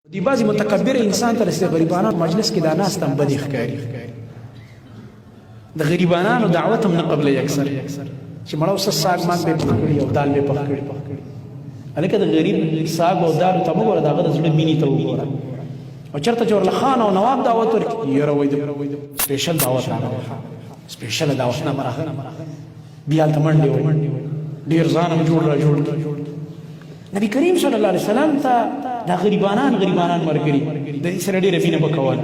دی بعضی متکبر انسان ته د غریبانو مجلس کې دا ناست هم بدې ښکاري، د غریبانو دعوت هم نه قبلوي اکثر، چې مړه اوس ساګ ماګ به پخ کړي او دال به پخ کړي. هلکه د غریب ساګ او دال ته مه ګوره، د هغه د زړه مینې ته وګوره. او چېرته چې ورله خان او نواب دعوت ورکړي، یاره وایي د سپیشل دعوت راغلی، سپیشل دعوت نه راغلی، بیا هلته منډې وهي، ډېر ځان هم جوړ را جوړ کړي. نبی کریم صلی الله علیه وسلم ته دا غریبانان غریبانان مرګري، د دې سره ډېره مینه به کوله،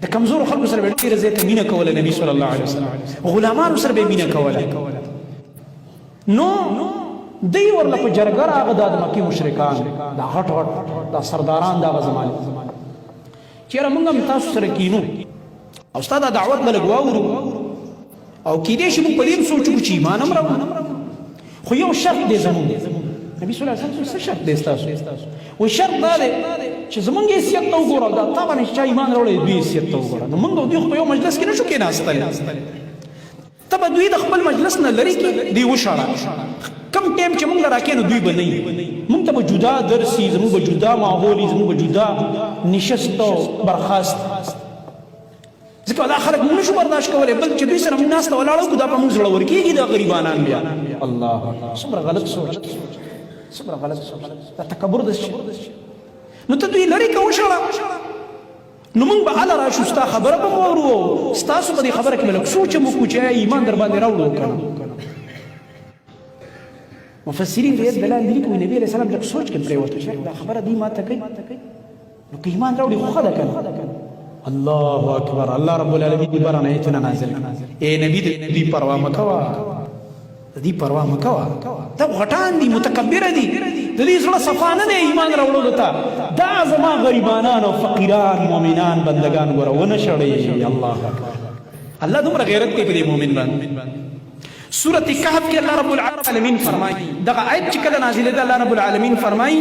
د کمزورو خلکو سره به ډېره زیاته مینه کوله. نبی صلی الله علیه وسلم غلامانو سره به مینه کوله. نو دی ورله په جرګه راغه، دا د مکې مشرکان، دا غټ غټ دا سرداران دغه زمانه، چیرې موږ هم تاسو سره کینو او ستا دا دعوت به لږ واورو، او کیدای شي موږ په دې هم سوچ وکړو چې ایمان هم راوړو، خو یو شرط دی زموږ. نبی صلی الله علیه وسلم څه شرط دی ستاسو؟ و شرط دا دی چې زمونږ حیثیت ته وګوره او دا تا باندې چې ایمان راوړی دوی حیثیت ته وګوره. نو موږ او دوی خو په یو مجلس کې نه شو کېناستلی، ته به دوی د خپل مجلس نه لرې کې دوی وشاړه، کم ټایم چې موږ له راکېنو دوی به نه وي، موږ ته به جدا درس وي، زموږ به جدا ماحول وي، زموږ به جدا نشست او برخاست، ځکه دا خلک موږ نشو برداشت کولی، بل چې دوی سره موږ ناسته ولاړه وکړو دا په موږ زړور کېږي دا غریبانان بیا. الله، څومره غلط سوچ، څومره غلط سوچ، دا تکبر د نو ته دوی لرې که وشړه، نو موږ به هله راشو، ستا خبره به مو واورو او ستاسو په دې خبره کې به لږ سوچ هم وکړو چې آیا ایمان در باندې راوړو که نه. مفسرین دې آیت دلاندې لیکي، نبي علیه السلام لږ سوچ کې پرېوتو چې دا خبره دوی ماته کوي، نو که ایمان راوړي خو ښه ده که نه. الله اکبر، الله رب العالمین دې برانه آیتونه نازل کړل. اے نبی، د دوی پروا مه کوه، د دې پروا مه کوه، دا غټان دي، متکبر دي، د دې زړه صفا نه دی ایمان راوړلو ته. دا زما غریبانان او فقیران مؤمنان بندگان ګوره ونه شړې. الله اکبر، الله دومره غیرت کوي په دې مؤمن باندې. سورة کهف کې الله رب العالمین فرمایي، دغه آیت چې کله نازلېده، الله رب العالمین فرمایي،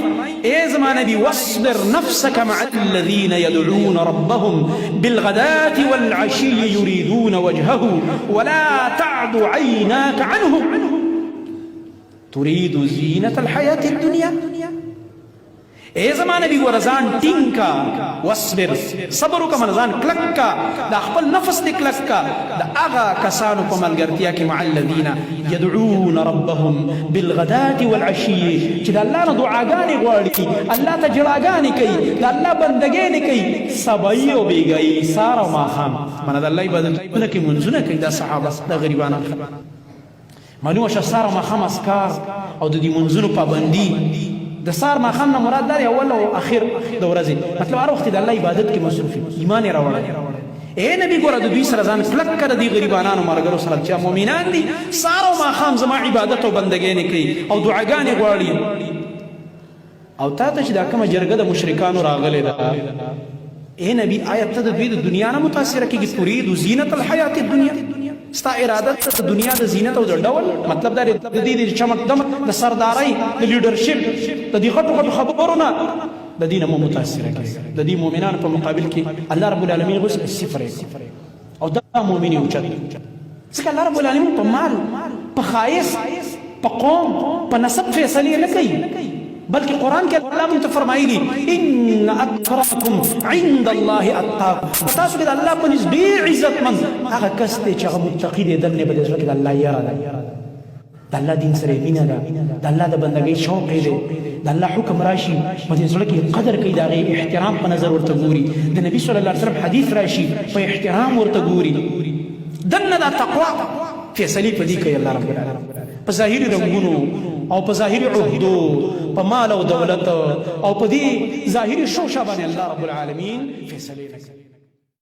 اے زما نبی، واصبر نفسك مع الذين يدعون ربهم بالغداة والعشي يريدون وجهه ولا تعد عيناك عنهم تريد زينة الحياة الدنيا. اے زما نبی ګوره ځان ټینګ کا، واصبر، صبر وکړه، معنی ځان کلک کا، دا خپل نفس دې کلک کا د هغه کسانو په ملګرتیا کې، مع الذین يدعون ربهم بالغداة والعشي، چې د الله نه دعاګانې غواړي، الله ته ژړاګانې کوي، د الله بندګۍ کوي، سبایي او بیګایي، سار او ماښام، معنی د الله عبادتونه کوي، منځونه کوي. دا صحابه، دا غریبانان خلک، معلومه شوه سهار او ماښام اذکار او د دې منځونو پابندي. د سهار ماښام نه مراد دا دی اول او اخر د ورځې، مطلب هر وخت د الله عبادت کې مصروف، ایمان یې راوړی. اے نبی ګوره د دوی سره ځان کلک کړه، د دې غریبانانو مرګرو سره چې مؤمنان دي، سهار او ماښام زما عبادت او بندګۍ نه کوي او دعاګانې غواړي. او تا ته چې دا کومه جرګه د مشرکانو راغلې ده، اے نبی، آیا ته د دوی د دنیا نه متاثر کېږي؟ ترید زینت الحیات الدنیا، ستا اراده د دنیا د زینت او د ډول، مطلب دا د دې د چمک دم، د سردارۍ، د لیډرشپ، د دې غټو غټو خبرو نه، د دې نه مو متاثر کېږي. د دې مؤمنانو په مقابل کې الله رب العالمین غوس صفر او دا مؤمن یې اوچت، ځکه الله رب العالمین په مال، په ښایست، په قوم، په نسب فیصلې نه کوي، بلکې قرآن کې الله مونږ ته فرمایلي، ان اکرمکم عند الله اتقاکم، په تاسو کې د الله په نزد ډېر عزتمند هغه کس دی چې هغه متقي دی، دننه په دې زړه کې د الله یره ده، د الله دین سره مینه ده، د الله د بندګۍ شوق یې دی، د الله حکم راشي په دې زړه کې قدر کوي، د هغې احترام په نظر ورته ګوري، د نبی صلی الله علیه وسلم حدیث راشي په احترام ورته ګوري. دننه دا تقوا فیصلې په دې کوي الله رب العالمین، په ظاهري رنګونو او په ظاهري عهدو، په مال او دولت او په دې ظاهري شوشه باندې الله رب العالمین فیصلې نه کوي.